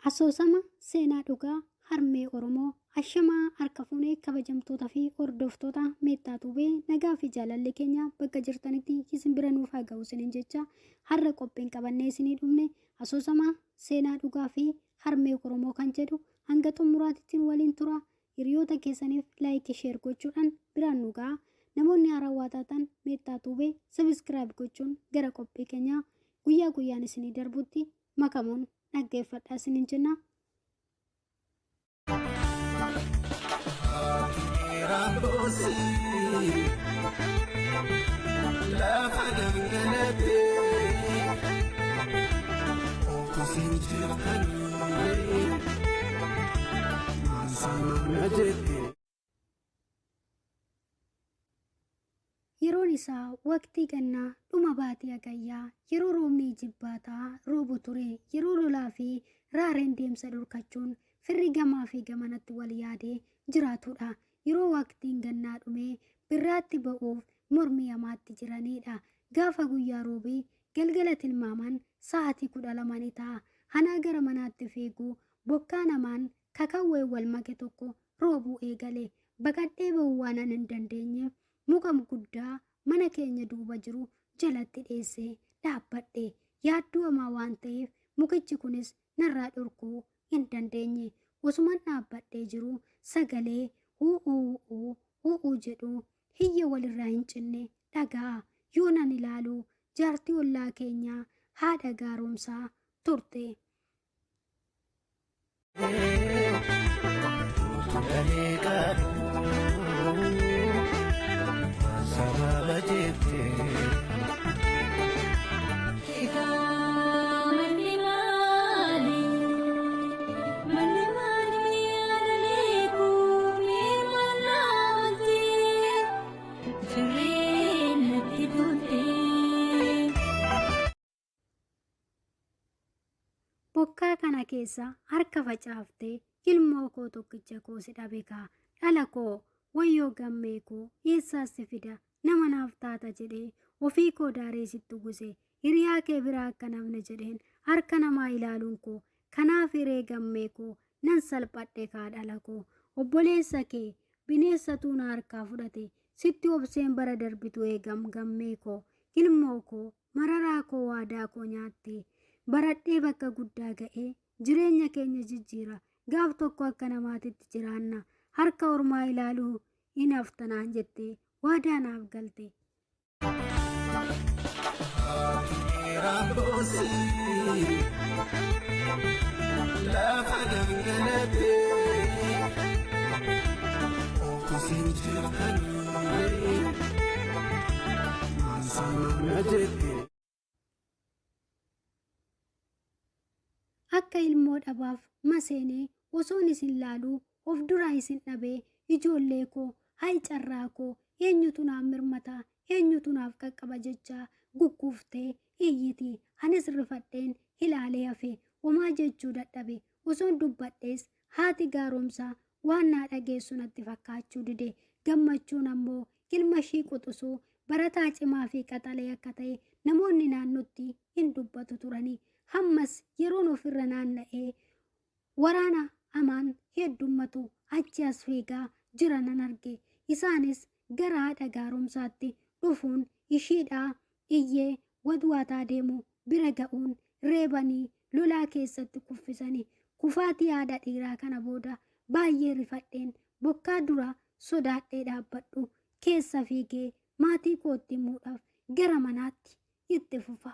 Asoosama Seenaa Dhugaa Harmee Oromoo Ashamaa harka fuunee kabajamtoota fi hordoftoota Meettaa Tuubee nagaa fi jaalalli keenya bakka jirtanitti isin bira nuuf haa ga'u isiniin jecha har'a qophiin qabannee isinii dhufne asoosama seenaa dhugaa fi harmee Oromoo kan jedhu hanga xumuraatittiin waliin tura. Hiriyoota keessaniif like share gochuudhaan biraan nu ga'a. Namoonni haarawwaa taatan Meettaa Tuubee subscribe gochuun gara qophii keenyaa guyyaa guyyaan isinii darbutti makamuun dhaggeeffadhaa isiniin jenna. Lafa gangalattee oomtuusin jirtanii maal jette. Yeroon isaa waqtii gannaa dhuma baatii Hagayyaa yeroo roobni ijibbaataa roobu ture. Yeroo lolaa fi raareen deemsa dhorkachuun firri gamaa fi gamanatti wal yaadee jiraatudha. Yeroo waqtiin gannaa dhumee birraatti ba'uuf mormii hamaatti jiraniidha. Gaafa guyyaa Roobii galgala tilmaamaan sa'aatii 12 ni ta'a. Hanaa gara manaatti fiigu bokkaan hamaan kakawween wal make tokko roobuu eegale. Baqadhee ba'uu waanan hin dandeenyeef muka guddaa mana keenya duuba jiru jalatti dheessee dhaabbadhe. Yaaddoo hamaa waan ta'eef mukichi kunis narraa dhorkuu hin dandeenye. Osuman dhaabbadhee jiruu sagalee huu'uu huu'uu huu'uu jedhu hiyya walirraa hin cinne dhaga'a. Yoonan ilaalu jaartii ollaa keenyaa haadha Gaaromsaa turte. Sababa jettee. Egaa malli maali? Malli maali mee ana beeku mee maal naa maltee? Firreen natti toltee. Bokkaa kana keessa harka facaaftee ilmoo koo tokkicha koo si dhabe kaa dhala koo wayyoo gammee koo eessaa si fida nama naaf taata jedhee ofii koo daaree sitti uwwise hiriyaa kee bira akka namne jedheen harka namaa ilaaluun koo kanaaf hiree gammee koo nan salphadhe kaa dhala koo obboleessa kee bineessatuu na harkaa fudhate sitti obseen bara darbitu eegam gammee koo ilmoo koo Mararaa koo waadaa koo nyaatte. Baradhee bakka guddaa ga'ee jireenya keenya jijjiira. Gaaf tokko akka namaatitti jiraanna. Harka ormaa ilaaluu hin hafta naan jettee waadaa naaf galte. Lafa gangalattee oomtuusin jirtanii. Akka ilmoo dhabaaf maseenee osoon isin laaluu of duraa isin dhabee ijoollee koo hay carraa koo eenyutu naaf mirmata eenyutu naaf qaqqaba jechaa gugguuftee iyyiti anis rifadheen ilaalee hafe homaa jechuu dadhabe osoon dubbadhees haati gaaromsaa waan naa dhageessu natti fakkaachuu dide gammachuun ammoo Ilma ishii quxusuu, barataa cimaa fi qaxalee akka ta'e namoonni naannotti hin dubbatu turani. Hammas yeroon ofirra naanna'ee waraana hamaan heddummatu achi as fiigaa jiranan arge. Isaanis gara haadha gaaromsaatti dhufuun ishiidhaa iyyee watwaataa deemu bira ga'uun reebanii lolaa keessatti kuffisani. Kufaatii haadha dhiiraa kana booda baay'ee rifadheen bokkaa dura sodaadhee dhaabbadhu keessa fiigee maatii kootti himuudhaaf gara manaatti itti fufa.